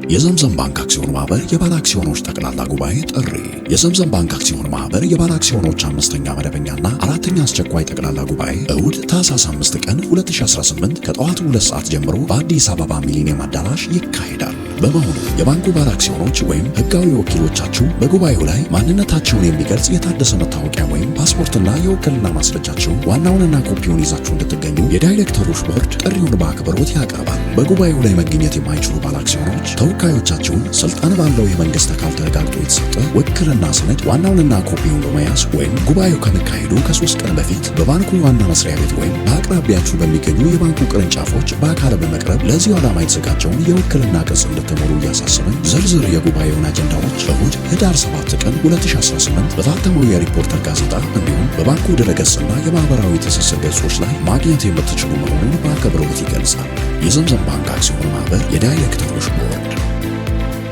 የዘምዘም ባንክ አክሲዮን ማህበር የባለ አክሲዮኖች ጠቅላላ ጉባኤ ጥሪ። የዘምዘም ባንክ አክሲዮን ማህበር የባለ አክሲዮኖች አምስተኛ መደበኛና አራተኛ አስቸኳይ ጠቅላላ ጉባኤ እሁድ ታህሳስ 5 ቀን 2018 ከጠዋቱ 2 ሰዓት ጀምሮ በአዲስ አበባ ሚሊኒየም አዳራሽ ይካሄዳል። በመሆኑ የባንኩ ባለ አክሲዮኖች ወይም ህጋዊ ወኪሎቻችሁ በጉባኤው ላይ ማንነታቸውን የሚገልጽ የታደሰ መታወቂያ ወይም ፓስፖርትና የውክልና ማስረጃችሁን ዋናውንና ኮፒውን ይዛችሁ እንድትገኙ የዳይሬክተሮች ቦርድ ጥሪውን በአክብሮት ያቀርባል። በጉባኤው ላይ መገኘት የማይችሉ ባለ አክሲዮኖች ተወካዮቻቸውን ስልጣን ባለው የመንግስት አካል ተረጋግጦ የተሰጠ ውክልና ሰነድ ዋናውንና ኮፒውን በመያዝ ወይም ጉባኤው ከመካሄዱ ከ3 ቀን በፊት በባንኩ ዋና መስሪያ ቤት ወይም በአቅራቢያችሁ በሚገኙ የባንኩ ቅርንጫፎች በአካል በመቅረብ ለዚሁ ዓላማ የተዘጋጀውን የውክልና ቅጽ እንድትሞሉ እያሳሰብን፣ ዝርዝር የጉባኤውን አጀንዳዎች እሁድ ህዳር 7 ቀን 2018 በታተመው የሪፖርተር ጋዜጣ እንዲሁም በባንኩ ድረገጽና የማህበራዊ ትስስር ገጾች ላይ ማግኘት የምትችሉ መሆኑን በአክብሮት ይገልጻል። የዘምዘም ባንክ አክሲዮን ማህበር የዳይሬክተሮች ቦርድ።